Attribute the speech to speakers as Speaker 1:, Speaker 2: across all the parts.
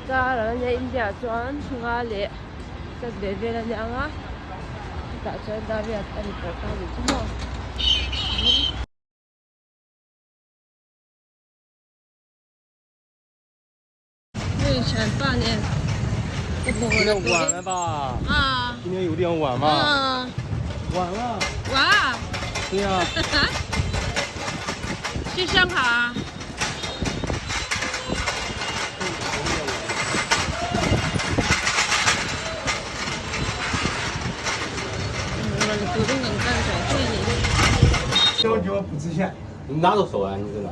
Speaker 1: Car a nia India ah chuan nga leh chat ve vel a nia ang a chutah chuan dariat a ni tawh ta a nih chu maw. Hei thianpa nen ka bawr a turin a a去上海啊。
Speaker 2: 小脚不值钱。
Speaker 3: 你哪都收啊？你这个？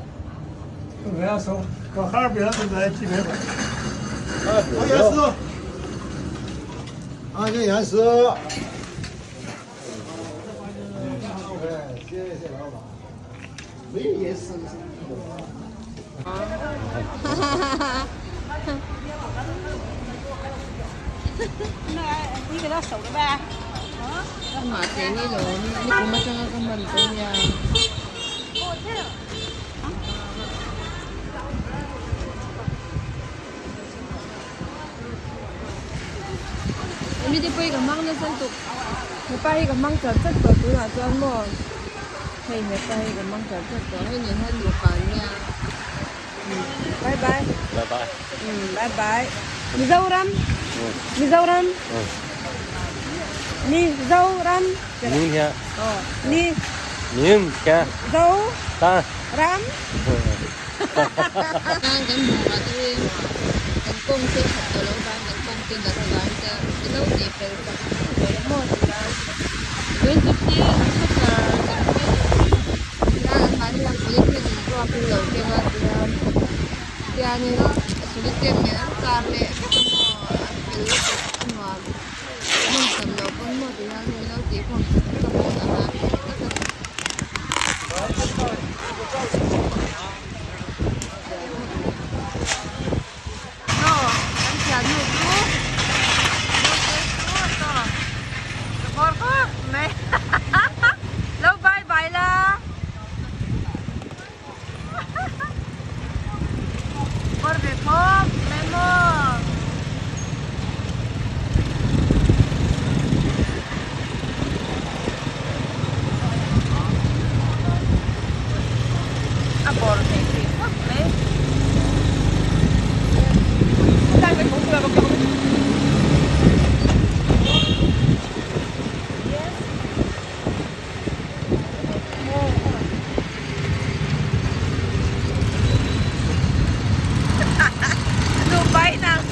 Speaker 2: 我要收，搁哈尔滨都在几百块。我也是。啊，这也是。哎，谢谢老板。没也是。
Speaker 1: 哈哈哈哈哈！
Speaker 4: 那你给他收了呗？啊？
Speaker 1: Mahse ni lo ni kum atanga ka hman te nia. Mite pawh hi ka hmang nasa lutuk hepa hi ka hmang chat chat tawh tunah chuan maw hei hepa hi ka hmang chat chat tawh hei nen hian nupa an nia bye bye
Speaker 3: bye bye
Speaker 1: bye bye Mizoram Mizoram Mizoram
Speaker 3: 明天
Speaker 1: 哦你
Speaker 3: 明天
Speaker 1: zo
Speaker 3: 三
Speaker 1: ram Kan hmuh ah te hi kan kawng te that tawh loh vang kan kawng te nat vang te ilo tih fel tak tak maw ti a tun chu scooter kan tihian an mahni hian polythene ruak in lo keng a tihian tihianin solitaire nen an kar leh vek a maw an fel lutuk a nuam hmun tam loh pawn maw ti hian ilo tih khawm sak vek a pawn a hna tha tak a ni. Aw kan thiannu chu naute chu saw ka bawr khawp mai lo bye bye la bawr ve khawp mai maw. A bawr thei thei khawp mai. Dubai nang.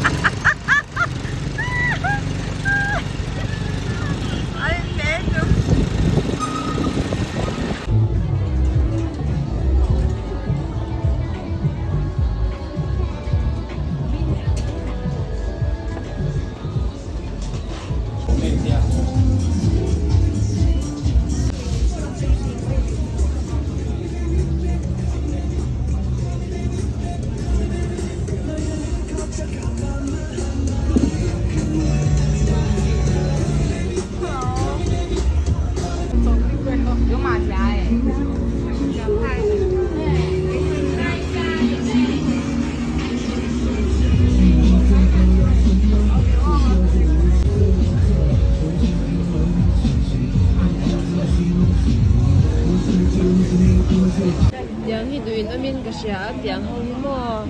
Speaker 1: Tiang hi duh in awmin ka hria a tiang ho hi maw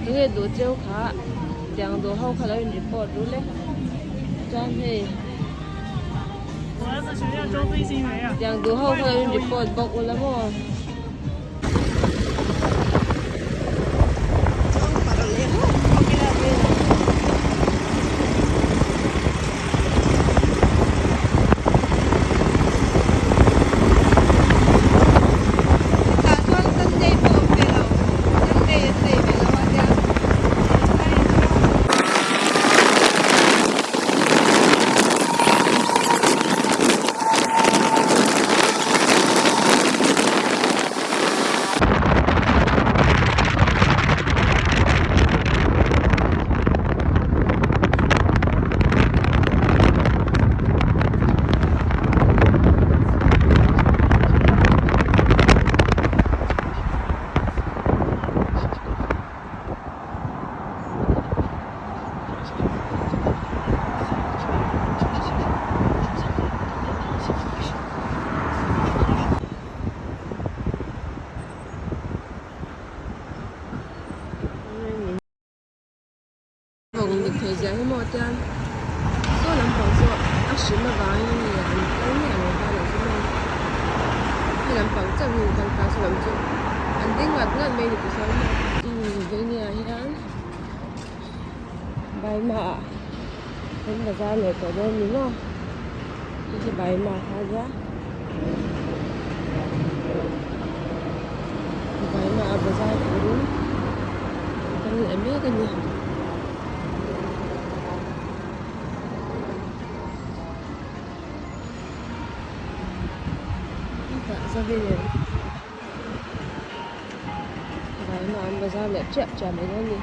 Speaker 1: tunge duh cheu kha tiang duh ho kha lo in report ru le chuan hei tiang duh ho kha lo in report bawk ula maw. Tah chuan Sunday pawh awm ve lo, Sunday an nei ve lo a nia. tawng dik theih zia hi maw tian saw lampang chu a hrim avangin nge an kal miah lo ta loh chu maw he lampang chauh hi an kal ta saw lam chu an ding ngat ngat mai ni tichuan maw umm vengah hian Balma ah kan bazar leh tawh dawn ni maw hei hi balma kha a nia balma ah bazar turin an kal leh mek a ni. Balma an bazar leh chiah chiah mai dawn a ni.